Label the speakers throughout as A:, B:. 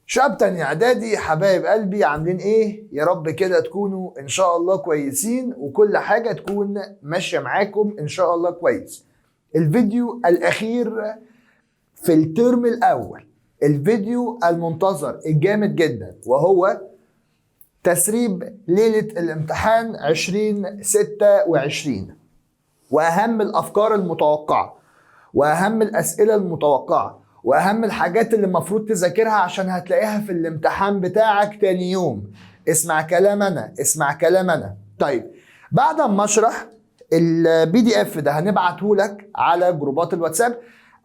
A: شباب تاني اعدادي، حبايب قلبي، عاملين ايه؟ يا رب كده تكونوا ان شاء الله كويسين وكل حاجة تكون ماشية معاكم ان شاء الله كويس. الفيديو الاخير في الترم الاول، الفيديو المنتظر الجامد جدا، وهو تسريب ليلة الامتحان 2026 واهم الافكار المتوقعة واهم الاسئلة المتوقعة واهم الحاجات اللي المفروض تذاكرها عشان هتلاقيها في الامتحان بتاعك تاني يوم. اسمع كلام انا، اسمع كلام انا. طيب، بعد ما اشرح ال PDF ده هنبعته لك على جروبات الواتساب،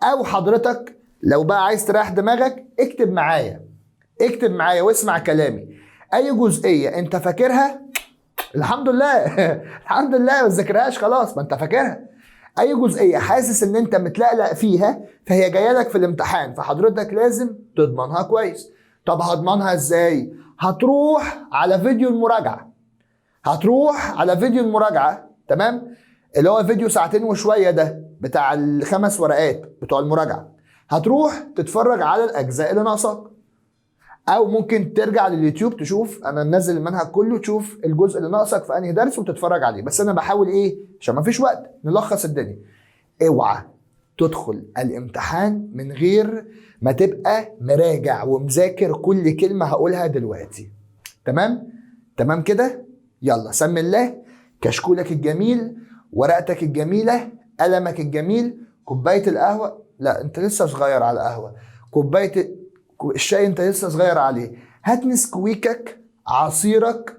A: او حضرتك لو بقى عايز تريح دماغك اكتب معايا، اكتب معايا واسمع كلامي. اي جزئية انت فاكرها، الحمد لله، الحمد لله، ما تذاكرهاش خلاص، ما انت فاكرها. اي جزئية حاسس ان انت متلقلق فيها فهي جاية لك في الامتحان، فحضرتك لازم تضمنها كويس. طب هضمنها ازاي؟ هتروح على فيديو المراجعه، هتروح على فيديو المراجعه، تمام؟ اللي هو فيديو ساعتين وشوية ده بتاع الخمس ورقات بتوع المراجعه. هتروح تتفرج على الاجزاء اللي ناقصاك، او ممكن ترجع لليوتيوب تشوف انا منزل المنهج كله، تشوف الجزء اللي ناقصك في انهي درس وتتفرج عليه. بس انا بحاول ايه، عشان ما فيش وقت، نلخص الدنيا. اوعى تدخل الامتحان من غير ما تبقى مراجع ومذاكر كل كلمة هقولها دلوقتي. تمام؟ تمام كده؟ يلا سمي الله، كشكولك الجميل، ورقتك الجميله، قلمك الجميل، كوباية القهوه. لا، انت لسه صغير على القهوه. كوباية الشاي انت لسه صغير عليه. هات نسكويكك، عصيرك،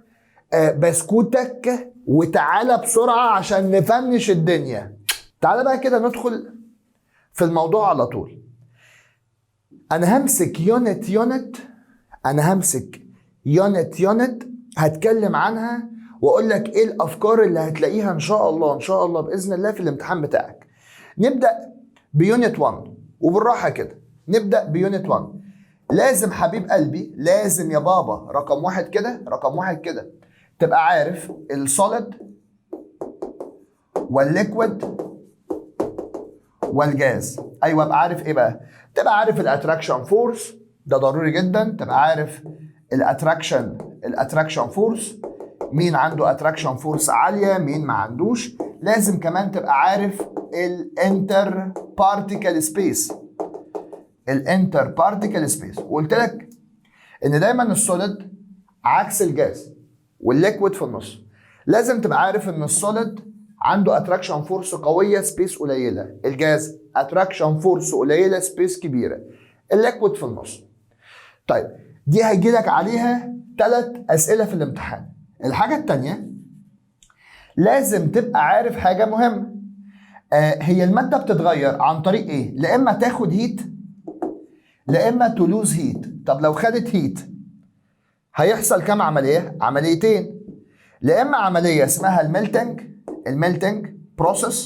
A: بسكوتك، وتعالى بسرعة عشان نفنش الدنيا. تعالى بقى كده ندخل في الموضوع على طول. انا همسك unit unit، انا همسك unit unit هتكلم عنها واقول لك ايه الافكار اللي هتلاقيها ان شاء الله، ان شاء الله باذن الله في الامتحان بتاعك. نبدا ب unit 1 وبالراحه كده. نبدا ب unit 1. لازم حبيب قلبي، لازم يا بابا رقم واحد كده، رقم واحد كده تبقى عارف ال solid وال liquid وال gas. ايوه، ابقى عارف ايه بقى؟ تبقى عارف ال attraction force، ده ضروري جدا تبقى عارف ال attraction force، مين عنده attraction force عاليه، مين ما عندوش. لازم كمان تبقى عارف ال inter particle space، ال inter particle space. وقلت لك ان دايما ال solid عكس ال gas وال liquid في النص. لازم تبقى عارف ان ال solid عنده attraction force قويه، space قليله. ال gas attraction force قليله، space كبيره. ال liquid في النص. طيب، دي هيجي لك عليها ثلاث اسئلة في الامتحان. الحاجة الثانيه، لازم تبقى عارف حاجة مهمه، هي المادة بتتغير عن طريق ايه؟ لا اما تاخد heat، لا اما to lose heat. طب لو خدت heat هيحصل كام عمليه؟ عمليتين. لا اما عملية اسمها ال melting، ال melting process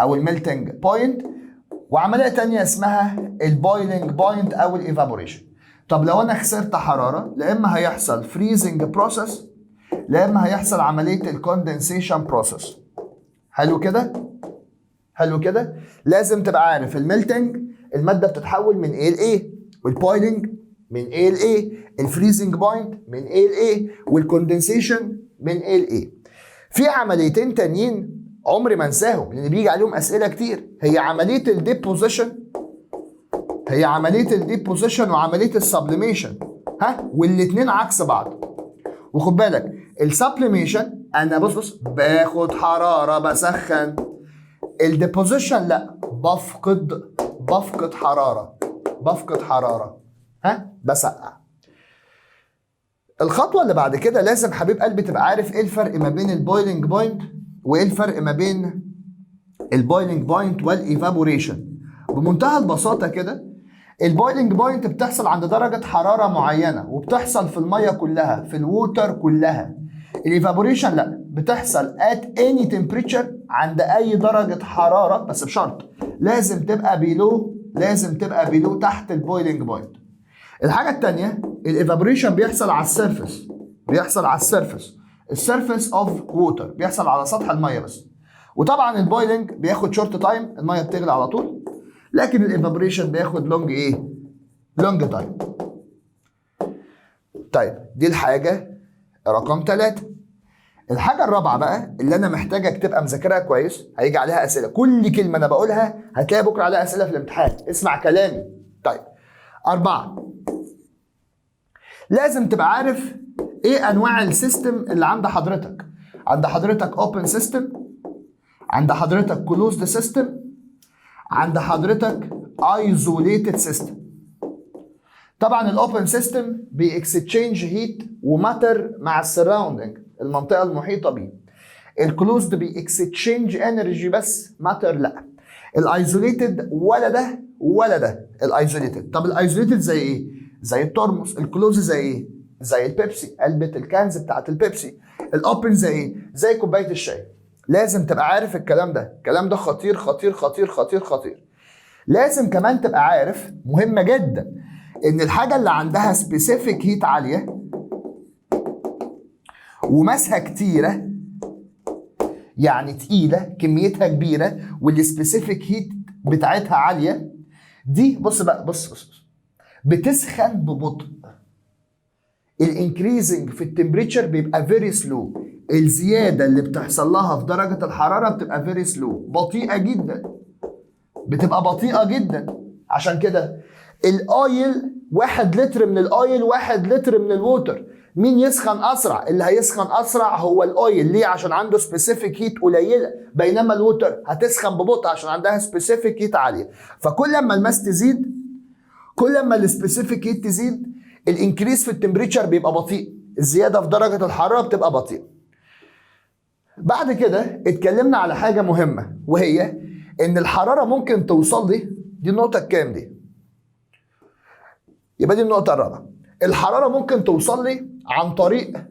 A: او ال melting point، وعملية تانية اسمها ال boiling point او ال evaporation. طب لو انا خسرت حراره، لا اما هيحصل freezing process، لا اما هيحصل عملية ال condensation process. حلو كده؟ حلو كده. لازم تبقى عارف ال melting المادة بتتحول من ايه لايه، وال boiling من ايه لايه، ال freezing point من ايه لايه، وال condensation من ايه لايه. في عمليتين تانيين عمري ما انساهم لان بيجي عليهم اسئلة كتير، هي عملية ال deposition، هي عملية ال deposition وعملية ال sublimation. ها، والاثنين عكس بعض. وخد بالك، ال sublimation انا بص بص باخد حراره، بسخن. ال deposition لا، بفقد حراره، بفقد حراره، ها، بسقع. الخطوة اللي بعد كده، لازم حبيب قلبي تبقى عارف ايه الفرق ما بين ال boiling point وايه الفرق ما بين ال boiling point وال evaporation. بمنتهى البساطة كده، ال boiling point بتحصل عند درجه حرارة معينة وبتحصل في المية كلها، في ال water كلها. ال evaporation لا، بتحصل at any temperature، عند اي درجه حراره، بس بشرط لازم تبقى below، لازم تبقى below، تحت ال boiling point. الحاجة الثانيه، ال evaporation بيحصل على ال surface، بيحصل على ال surface، ال surface of water، بيحصل على سطح المية بس. وطبعا ال boiling بياخد short time، المية بتغلي على طول، لكن ال evaporation بياخد long ايه؟ long time. طيب، دي الحاجة رقم 3. الحاجة الرابعة بقى اللي انا محتاجك تبقى مذاكرها كويس، هيجي عليها اسئله. كل كلمة انا بقولها هتلاقي بكره عليها اسئلة في الامتحان، اسمع كلامي. طيب، 4، لازم تبقى عارف ايه انواع ال system اللي عند حضرتك. عند حضرتك open system، عند حضرتك closed system، عند حضرتك isolated system. طبعا ال open system بي exchange heat و matter مع ال surrounding، المنطقة المحيطة بيه. ال closed بي exchange energy بس، matter لا. ال isolated ولا ده ولا ده ال isolated. طب ال isolated زي ايه؟ زي الترمس. ال closed زي ايه؟ زي البيبسي، علبة ال cans بتاعت البيبسي. ال open زي ايه؟ زي كوباية الشاي. لازم تبقى عارف الكلام ده، الكلام ده خطير خطير خطير خطير خطير. لازم كمان تبقى عارف، مهمة جدا، ان الحاجة اللي عندها specific heat عالية و mass ها كتيره، يعني تقيله، كميتها كبيره، وال specific heat بتاعتها عاليه، دي بص بقى، بص بص، بص، بتسخن ببطء. ال increasing في ال temperature بيبقى very slow. الزيادة اللي بتحصل لها في درجه الحرارة بتبقى very slow، بطيئه جدا، بتبقى بطيئه جدا. عشان كده ال oil، 1 لتر من ال oil، 1 لتر من ال water، مين يسخن اسرع؟ اللي هيسخن اسرع هو ال oil. ليه؟ عشان عنده specific heat قليله، بينما ال water هتسخن ببطء عشان عندها specific heat عاليه. فكل ما ال mass تزيد، كل ما ال specific heat تزيد، ال increase في ال temperature بيبقى بطيء، الزيادة في درجه الحرارة بتبقى بطيئه. بعد كده اتكلمنا على حاجة مهمه، وهي ان الحرارة ممكن توصل لي، دي النقطة الكام دي؟ يبقى دي النقطة الرابعه. الحرارة ممكن توصل لي عن طريق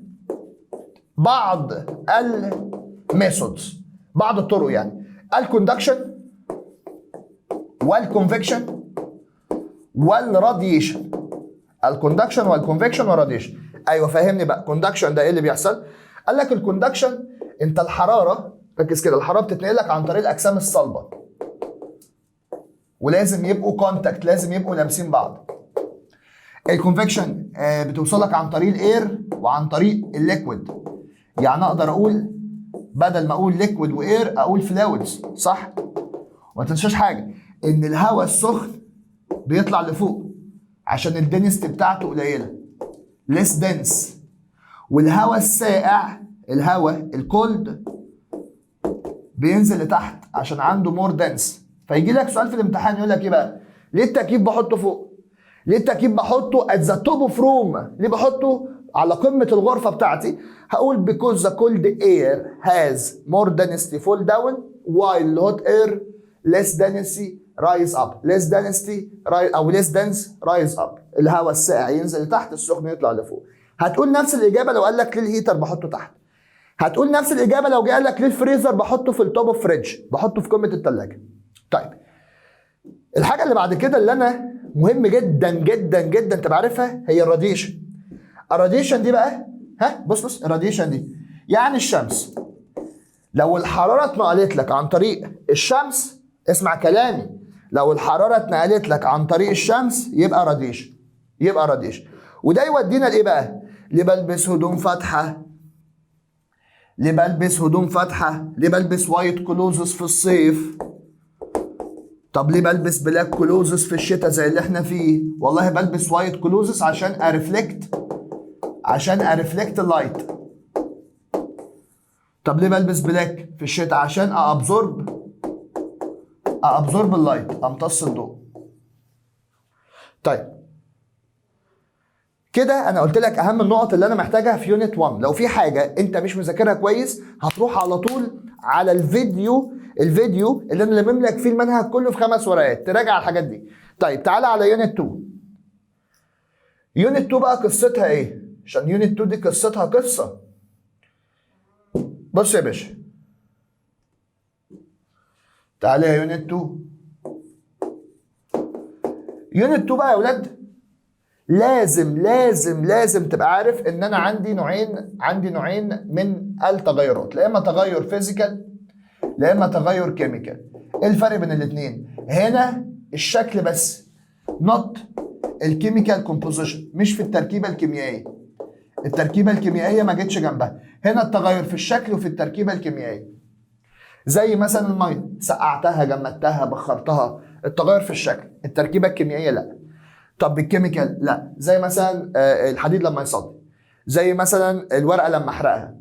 A: بعض ال methods، بعض الطرق، يعني ال conduction وال convection وال radiation. ال conduction وال convection وال radiation. ايوه، فهمني بقى، conduction ده ايه اللي بيحصل؟ قال لك ال conduction، انت الحراره، ركز كده، الحرارة بتتنقل لك عن طريق الاجسام الصلبه، ولازم يبقوا contact، لازم يبقوا لامسين بعض. ال convection بتوصلك عن طريق ال air وعن طريق ال liquid. يعني اقدر اقول بدل ما اقول liquid و air اقول fluids، صح؟ وما تنساش حاجه، ان الهواء السخن بيطلع لفوق عشان ال density بتاعته قليله، less dense، والهواء الساقع، الهواء ال cold، بينزل لتحت عشان عنده more dense. فيجي لك سؤال في الامتحان يقول لك ايه بقى؟ ليه التكييف بحطه فوق؟ ليه التكييف بحطه at the top of room؟ ليه بحطه على قمة الغرفة بتاعتي؟ هقول because the cold air has more density fall down while hot air less density rise up، less density rise او less dense rise up. الهواء الساقع ينزل لتحت، السخن يطلع لفوق. هتقول نفس الإجابة لو قال لك ليه ال heater بحطه تحت. هتقول نفس الإجابة لو جه قال لك ليه الفريزر بحطه في ال top of fridge، بحطه في قمة الثلاجة. طيب، الحاجة اللي بعد كده اللي أنا مهم جدا جدا جدا تبقى عارفها هي ال radiation. ال radiation دي بقى، ها، بص بص، ال radiation دي يعني الشمس. لو الحرارة اتنقلت لك عن طريق الشمس، اسمع كلامي، لو الحرارة اتنقلت لك عن طريق الشمس يبقى radiation، يبقى radiation. وده يودينا لايه بقى؟ ليه بلبس هدوم فاتحه؟ ليه بلبس هدوم فاتحه؟ ليه بلبس white clothes في الصيف؟ طب ليه بلبس black clothes في الشتاء زي اللي احنا فيه؟ والله بلبس white clothes عشان ا reflect، عشان ا reflect ال light. طب ليه بلبس black في الشتاء؟ عشان ا absorb ال light، امتص الضوء. طيب، كده انا قلت لك اهم النقط اللي انا محتاجها في unit 1. لو في حاجة انت مش مذاكرها كويس، هتروح على طول على الفيديو اللي انا لمم لك فيه المنهج كله في 5 ورقات، تراجع الحاجات دي. طيب، تعالى على unit 2. unit 2 بقى قصتها ايه؟ عشان unit 2 دي قصتها قصه. بص يا باشا، تعالى يا unit 2. unit 2 بقى يا ولاد، لازم لازم لازم تبقى عارف ان انا عندي نوعين، عندي نوعين من التغيرات، لا اما تغير physical لا اما تغير chemical. ايه الفرق بين الاثنين؟ هنا الشكل بس، not ال chemical composition، مش في التركيبة الكيميائيه. التركيبة الكيميائية ما جتش جنبها. هنا التغير في الشكل وفي التركيبة الكيميائية، زي مثلا المية سقعتها جمدتها بخرتها، التغير في الشكل، التركيبة الكيميائية لا. طب ال chemical لا، زي مثلا الحديد لما يصدي، زي مثلا الورقة لما احرقها،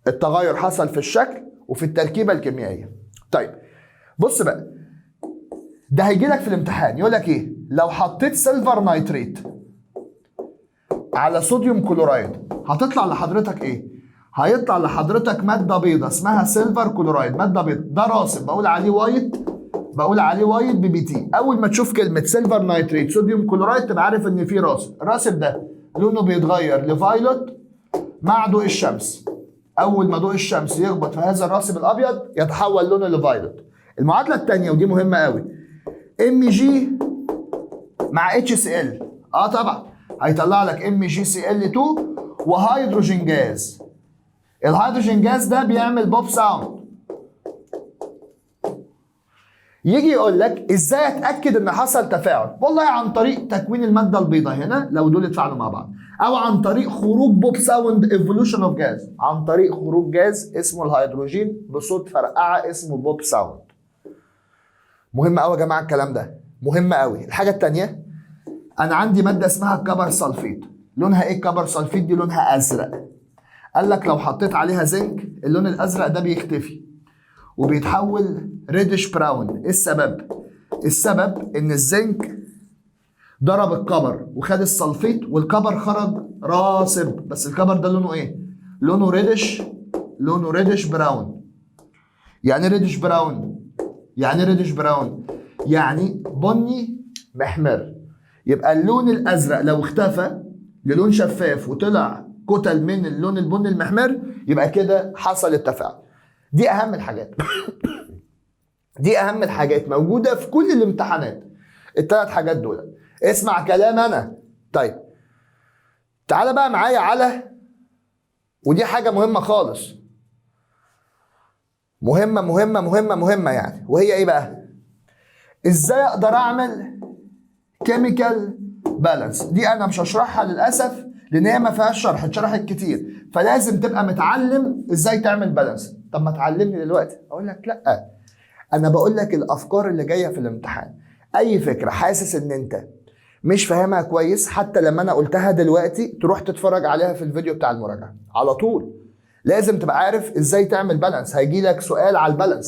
A: التغير حصل في الشكل وفي التركيبة الكيميائية. طيب بص بقى، ده هيجي لك في الامتحان يقول لك ايه؟ لو حطيت silver nitrate على sodium chloride هتطلع لحضرتك ايه؟ هيطلع لحضرتك مادة بيضاء اسمها silver chloride، مادة بيضاء، ده راسب بقول عليه white، بقول عليه white ppt. اول ما تشوف كلمة silver nitrate sodium chloride تبقى عارف ان في راسب، الراسب ده لونه بيتغير ل violet مع ضوء الشمس. اول ما ضوء الشمس يخبط في هذا الراسب الابيض يتحول لونه ل violet. المعادلة الثانية ودي مهمة قوي، Mg مع HCl، طبعا هيطلع لك MgCl 2 و hydrogen gas. ال hydrogen gas ده بيعمل pop sound. يجي يقول لك ازاي اتاكد ان حصل تفاعل؟ والله عن طريق تكوين المادة البيضاء هنا لو دول اتفاعلوا مع بعض، او عن طريق خروج pop sound evolution of gas، عن طريق خروج جاز اسمه الهيدروجين بصوت فرقعه اسمه pop sound. مهم قوي يا جماعة الكلام ده، مهم قوي. الحاجة الثانية، انا عندي مادة اسمها ال copper sulfate، لونها ايه ال copper sulfate دي؟ لونها ازرق. قال لك لو حطيت عليها زنك اللون الازرق ده بيختفي وبيتحول reddish brown. ايه السبب؟ السبب ان الزنك ضرب ال copper وخد ال sulfate وال copper خرج راسب، بس ال copper ده لونه ايه؟ لونه reddish، لونه reddish brown. يعني reddish brown؟ يعني reddish brown يعني بني محمر. يبقى اللون الازرق لو اختفى للون شفاف وطلع كتل من اللون البني المحمر يبقى كده حصل التفاعل. دي اهم الحاجات، دي اهم الحاجات موجودة في كل الامتحانات، الثلاث حاجات دول. اسمع كلام انا. طيب تعالى بقى معايا على، ودي حاجة مهمة خالص، مهمة مهمة مهمة مهمة يعني، وهي ايه بقى؟ ازاي اقدر اعمل chemical balance؟ دي انا مش هشرحها للاسف لان هي ما فيهاش شرح، اتشرحت كتير، فلازم تبقى متعلم ازاي تعمل balance. طب ما تعلمني دلوقتي؟ اقول لك لا، انا بقول لك الافكار اللي جاية في الامتحان. اي فكرة حاسس ان انت مش فاهمها كويس حتى لما انا قلتها دلوقتي تروح تتفرج عليها في الفيديو بتاع المراجعة على طول. لازم تبقى عارف ازاي تعمل balance. هيجي لك سؤال على ال balance،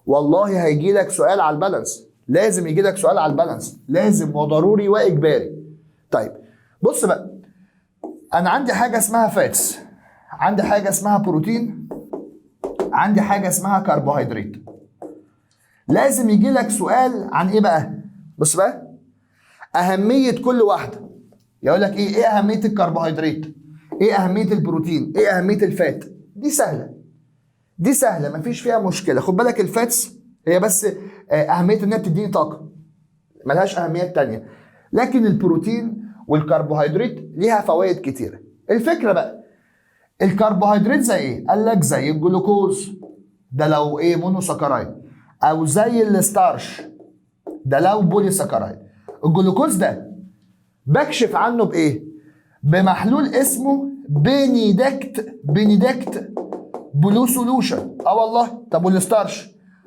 A: والله هيجي لك سؤال على ال balance، لازم يجي لك سؤال على ال balance، لازم وضروري واجباري. طيب بص بقى، انا عندي حاجة اسمها fats، عندي حاجة اسمها بروتين، عندي حاجة اسمها كربوهيدرات. لازم يجي لك سؤال عن ايه بقى؟ بص بقى، اهمية كل واحدة. يقول لك ايه؟ ايه اهمية الكربوهيدرات؟ ايه اهمية البروتين؟ ايه اهمية ال fat؟ دي سهلة، دي سهلة مفيش فيها مشكلة. خد بالك ال fats هي بس اهمية انها بتديني طاقة، ملهاش اهميات تانية. لكن البروتين والكربوهيدرات ليها فوائد كتيرة. الفكرة بقى الكربوهيدرات زي ايه؟ قال لك زي الجلوكوز ده لو ايه monosaccharide، او زي ال starch ده لو polysaccharide. الجلوكوز ده بكشف عنه بايه؟ بمحلول اسمه Benedict blue solution. والله. طب وال starch؟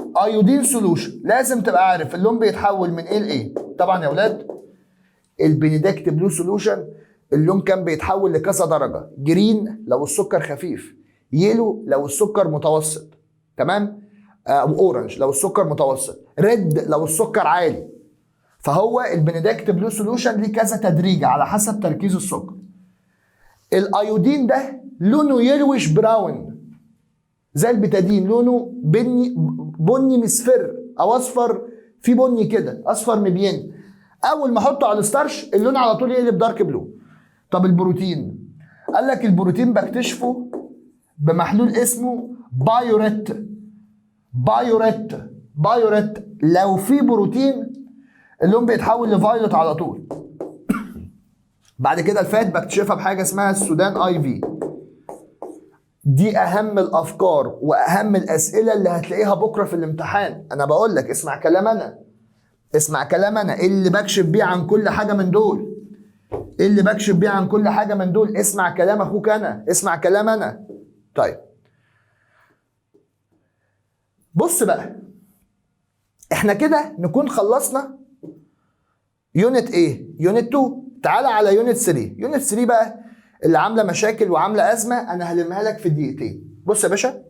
A: iodine solution. لازم تبقى عارف اللون بيتحول من ايه لايه. طبعا يا اولاد ال Benedict blue solution اللون كان بيتحول لكذا درجه، green لو السكر خفيف، yellow لو السكر متوسط، تمام، او orange لو السكر متوسط، red لو السكر عالي. فهو ال Benedict blue solution ليه كذا تدريجه على حسب تركيز السكر. ال iodine ده لونه yellowish brown زي البتادين، لونه بني، بني مصفر او اصفر في بني كده، اصفر مبين. اول ما احطه على ال starch اللون على طول يقلب dark blue. طب البروتين؟ قال لك البروتين بكتشفه بمحلول اسمه biuret، biuret، biuret. لو في بروتين اللون بيتحول ل violet على طول. بعد كده ال fat بكتشفها بحاجة اسمها ال Sudan IV. دي اهم الافكار واهم الاسئلة اللي هتلاقيها بكره في الامتحان. انا بقول لك اسمع كلام انا، اسمع كلام انا اللي بكشف بيه عن كل حاجة من دول. ايه اللي بكشف بيه عن كل حاجة من دول؟ اسمع كلام اخوك انا، اسمع كلام انا. طيب بص بقى، احنا كده نكون خلصنا unit ايه؟ unit 2. تعالى على unit 3. unit 3 بقى اللي عامله مشاكل وعامله ازمه، انا هلمها لك في دقيقتين. بص يا باشا،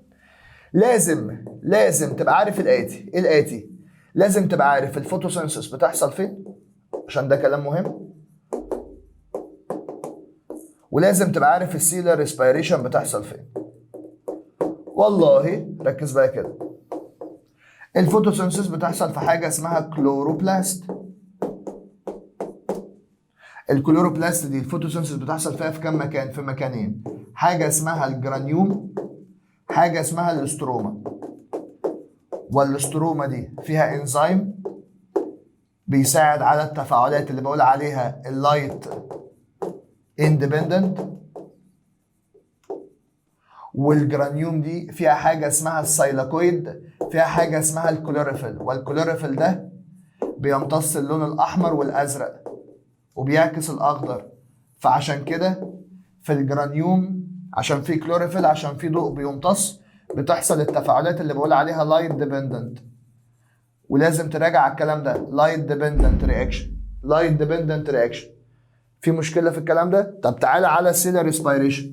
A: لازم تبقى عارف الاتي. ايه الاتي؟ لازم تبقى عارف ال photosynthesis بتحصل فين، عشان ده كلام مهم، ولازم تبقى عارف ال cellular respiration بتحصل فين. والله ركز بقى كده، ال photosynthesis بتحصل في حاجة اسمها chloroplast. ال chloroplast دي ال photosynthesis بتحصل فيها في كام مكان؟ في مكانين، حاجة اسمها ال granum، حاجة اسمها ال stroma. وال stroma دي فيها انزيم بيساعد على التفاعلات اللي بقول عليها ال light independent، وال granum دي فيها حاجة اسمها ال thylakoid، فيها حاجة اسمها الكلوروفيل، والكلوروفيل ده بيمتص اللون الاحمر والازرق وبيعكس الاخضر. فعشان كده في ال granum، عشان في كلوروفيل، عشان في ضوء بيمتص، بتحصل التفاعلات اللي بقول عليها light dependent. ولازم تراجع على الكلام ده، light dependent reaction، light dependent reaction. في مشكلة في الكلام ده؟ طب تعالى على ال cellular respiration.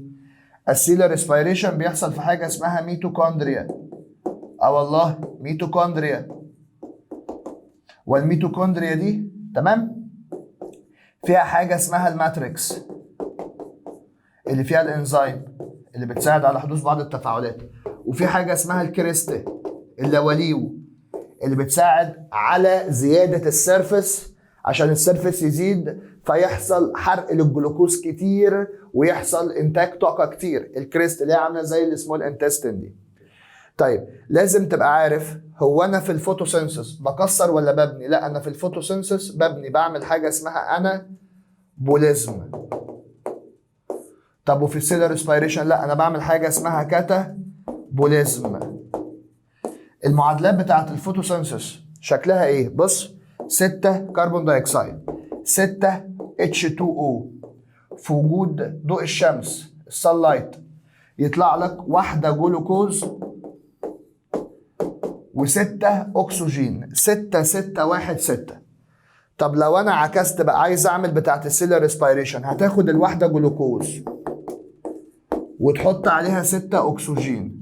A: ال cellular respiration بيحصل في حاجة اسمها ميتوكوندريا. اه والله mitochondria. وال mitochondria دي تمام فيها حاجة اسمها ال matrix اللي فيها الانزيم اللي بتساعد على حدوث بعض التفاعلات، وفي حاجة اسمها ال cristae اللواليو اللي بتساعد على زيادة ال surface، عشان ال surface يزيد فيحصل حرق للجلوكوز كتير ويحصل انتاج طاقة كتير. ال cristae اللي هي عامله زي ال small intestine دي. طيب لازم تبقى عارف، هو انا في ال photosynthesis بكسر ولا ببني؟ لا، انا في ال photosynthesis ببني، بعمل حاجة اسمها anabolism. طب وفي ال cellular respiration؟ لا، انا بعمل حاجة اسمها catabolism. المعادلات بتاعت ال photosynthesis شكلها ايه؟ بص، 6 carbon dioxide، 6 H2O في وجود ضوء الشمس ال sunlight، يطلع لك واحدة جلوكوز وستة أكسجين، 6 6 1 6. طب لو أنا عكست بقى، عايز أعمل بتاعت ال cellular respiration، هتاخد الواحدة جلوكوز وتحط عليها 6 أكسجين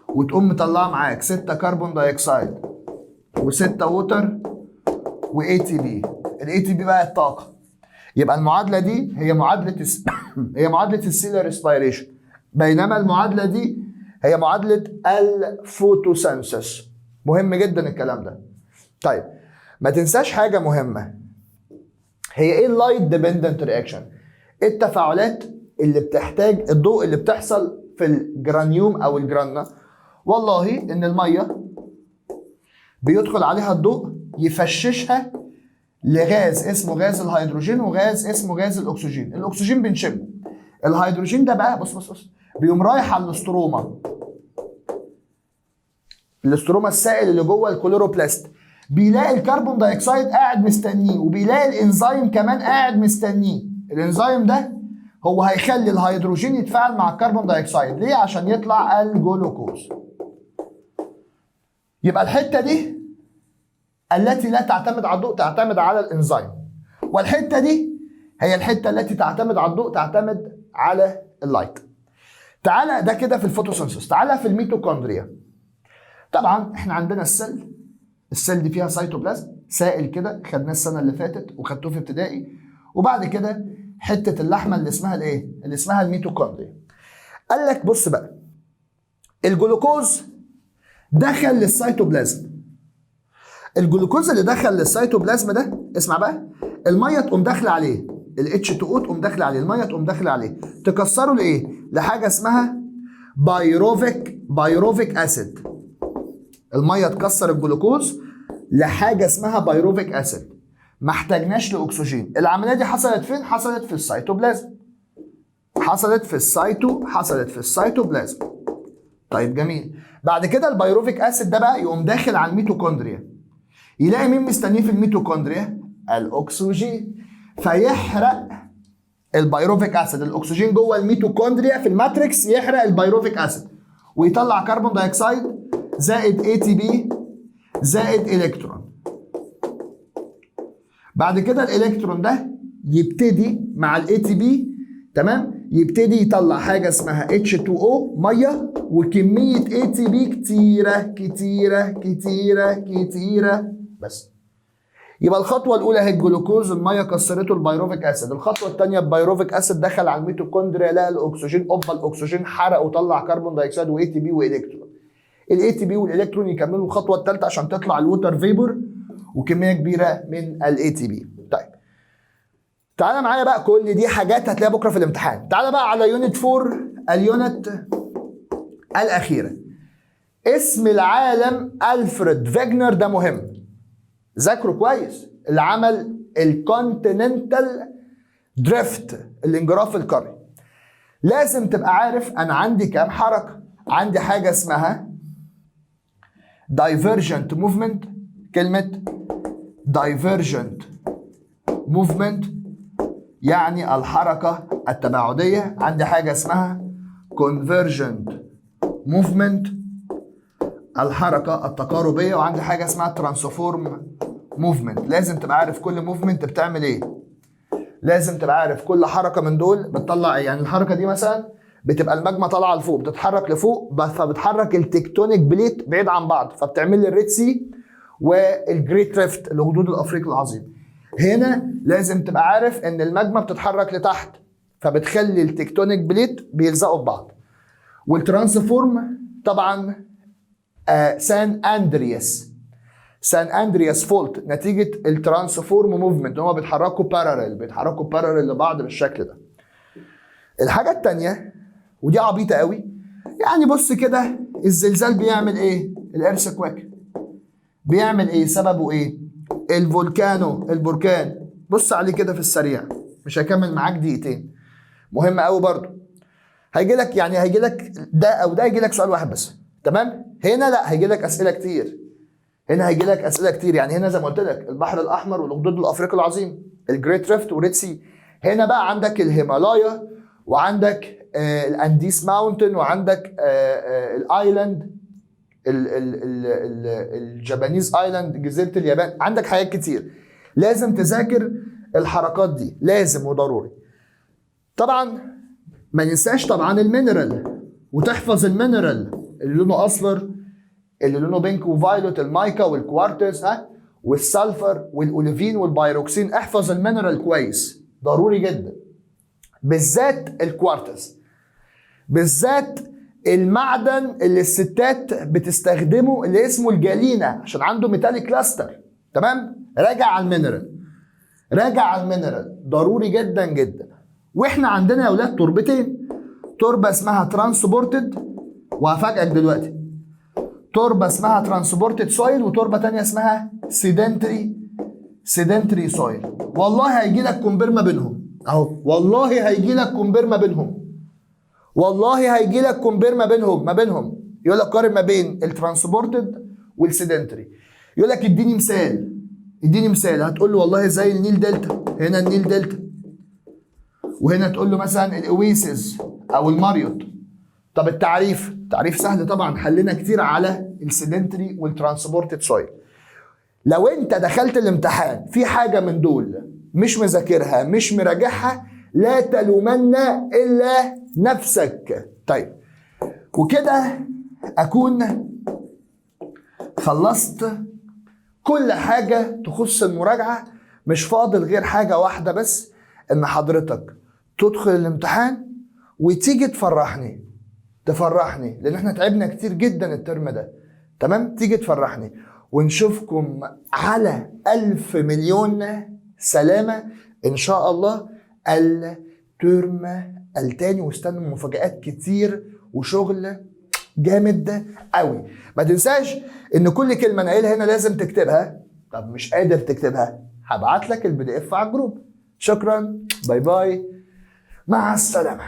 A: وتقوم مطلعة معاك 6 carbon dioxide وستة water و ATP. ال ATP بقى الطاقة. يبقى المعادلة دي هي معادلة ال cellular respiration، بينما المعادلة دي هي معادلة ال photosynthesis. مهم جدا الكلام ده. طيب ما تنساش حاجة مهمة، هي ايه ال light dependent reaction؟ ايه التفاعلات اللي بتحتاج الضوء اللي بتحصل في ال granum او ال grana؟ والله ان المية بيدخل عليها الضوء يفششها لغاز اسمه غاز الهيدروجين وغاز اسمه غاز الاكسجين. الاكسجين بنشمه، الهيدروجين ده بقى، بص بص بص، بيقوم رايح على ال stroma، ال stroma السائل اللي جوه ال chloroplast، بيلاقي ال carbon dioxide قاعد مستنيه، وبيلاقي الانزيم كمان قاعد مستنيه. الانزيم ده هو هيخلي الهيدروجين يتفاعل مع ال carbon dioxide. ليه؟ عشان يطلع الجلوكوز. يبقى الحتة دي التي لا تعتمد على الضوء تعتمد على الانزيم، والحتة دي هي الحتة التي تعتمد على الضوء، تعتمد على ال light. تعالى ده كده في ال photosynthesis. تعالى في الميتوكوندريا. طبعا احنا عندنا ال cell، ال cell دي فيها سيتوبلازم سائل كده، خدناه السنة اللي فاتت وخدتوه في ابتدائي، وبعد كده حتة اللحمة اللي اسمها الايه؟ اللي اسمها الميتوكوندريا. قال لك بص بقى، الجلوكوز دخل للسيتوبلازم. الجلوكوز اللي دخل للسيتوبلازم ده، اسمع بقى، المية تقوم داخله عليه، ال H2O تقوم داخله عليه، المية تقوم داخله عليه تكسره لايه؟ لحاجة اسمها pyruvic acid. المية تكسر الجلوكوز لحاجة اسمها pyruvic acid، ما احتاجناش لاكسجين. العملية دي حصلت فين؟ حصلت في السيتوبلازم، حصلت في السيتوبلازم. طيب جميل. بعد كده ال pyruvic acid ده بقى يقوم داخل على الميتوكوندريا، يلاقي مين مستنيه في الميتوكوندريا؟ الاكسجين، فيحرق ال pyruvic acid. الاكسجين جوه الميتوكوندريا في ال matrix يحرق ال pyruvic acid ويطلع carbon dioxide زائد ATP زائد الكترون. بعد كده الالكترون ده يبتدي مع ال ATP، تمام، يبتدي يطلع حاجة اسمها H2O مية وكمية ATP كتيرة كتيرة كتيرة كتيرة. بس يبقى الخطوة الاولى هي الجلوكوز، المية كسرته ال pyruvic acid. الخطوة الثانية ال pyruvic acid دخل على الميتوكوندريا لقى الاكسجين، اوبا الاكسجين حرق وطلع carbon dioxide و ATP والكترون. ال ATP والالكترون يكملوا الخطوة الثالثة عشان تطلع ال water vapor وكمية كبيرة من ال ATP. طيب تعالى معايا بقى، كل دي حاجات هتلاقيها بكره في الامتحان. تعالى بقى على unit 4، ال unit الاخيرة. اسم العالم الفريد فيجنر، ده مهم، ذاكره كويس، اللي عمل ال continental drift، الانجراف القاري. لازم تبقى عارف انا عندي كام حركة. عندي حاجة اسمها divergent movement، كلمة divergent movement يعني الحركة التباعديه. عندي حاجة اسمها convergent movement، الحركة التقاربيه. وعندي حاجة اسمها transform movement. لازم تبقى عارف كل movement بتعمل ايه، لازم تبقى عارف كل حركة من دول بتطلع ايه. يعني الحركة دي مثلا بتبقى الماجما طالعه لفوق، بتتحرك لفوق، فبتحرك ال tectonic plate بعيد عن بعض، فبتعمل لي ال Red Sea وال Great Rift، الاخدود الافريقي العظيم. هنا لازم تبقى عارف ان الماجما بتتحرك لتحت، فبتخلي ال tectonic plate بيلزقوا في بعض. وال transform طبعا سان اندرياس، سان اندرياس fault نتيجة ال transform movement، هما بيتحركوا parallel، بيتحركوا parallel لبعض بالشكل ده. الحاجة الثانية ودي عبيطه قوي، يعني بص كده الزلزال بيعمل ايه؟ ال earthquake بيعمل ايه؟ سببه ايه؟ ال volcano، البركان. بص عليه كده في السريع، مش هكمل معاك دقيقتين. مهم قوي برضو، هيجي لك، يعني هيجي لك ده او ده، هيجي لك سؤال واحد بس، تمام؟ هنا لا، هيجي لك اسئلة كتير. هنا هيجي لك اسئلة كتير. يعني هنا زي ما قلت لك البحر الاحمر والاخدود الافريقي العظيم، ال Great Rift و Red Sea. هنا بقى عندك الهيمالايا وعندك ال Andes mountain وعندك ال island ال Japanese island، جزيرة اليابان. عندك حاجات كتير لازم تذاكر الحركات دي، لازم وضروري. طبعا ما ننساش طبعا ال mineral، وتحفظ ال mineral اللي لونه اصفر، اللي لونه pink و violet، المايكا والكوارتز، ها، وال sulfur وال olivine وال pyroxene. احفظ ال mineral كويس، ضروري جدا، بالذات الكوارتز، بالذات المعدن اللي الستات بتستخدمه اللي اسمه ال galena عشان عنده metallic luster، تمام؟ راجع على ال mineral، راجع على ال mineral ضروري جدا جدا. واحنا عندنا يا اولاد تربتين، تربه اسمها transported، وهفاجئك دلوقتي، تربه اسمها transported soil وتربه تانية اسمها sedentary soil. والله هيجي لك compare ما بينهم اهو، والله هيجي لك compare ما بينهم، والله هيجي لك compare ما بينهم. يقول لك قارن ما بين ال transported وال sedentary، يقول لك اديني مثال، اديني مثال. هتقول له والله زي ال Nile Delta، هنا ال Nile Delta، وهنا تقول له مثلا ال oasis او الماريوت. طب التعريف؟ تعريف سهل طبعا، حلينا كتير على ال sedentary وال transported soil. لو انت دخلت الامتحان في حاجة من دول مش مذاكرها، مش مراجعها، لا تلومن الا نفسك. طيب، وكده اكون خلصت كل حاجة تخص المراجعه. مش فاضل غير حاجة واحدة بس، ان حضرتك تدخل الامتحان وتيجي تفرحني، تفرحني، لان احنا تعبنا كتير جدا الترم ده، تمام؟ تيجي تفرحني ونشوفكم على ألف مليون سلامة إن شاء الله الترم التاني. واستنوا مفاجآت كتير وشغل جامد قوي. ما تنساش ان كل كلمة انا قايلها هنا لازم تكتبها. طب مش قادر تكتبها، هبعت لك ال PDF على الجروب. شكرا، bye bye، مع السلامة.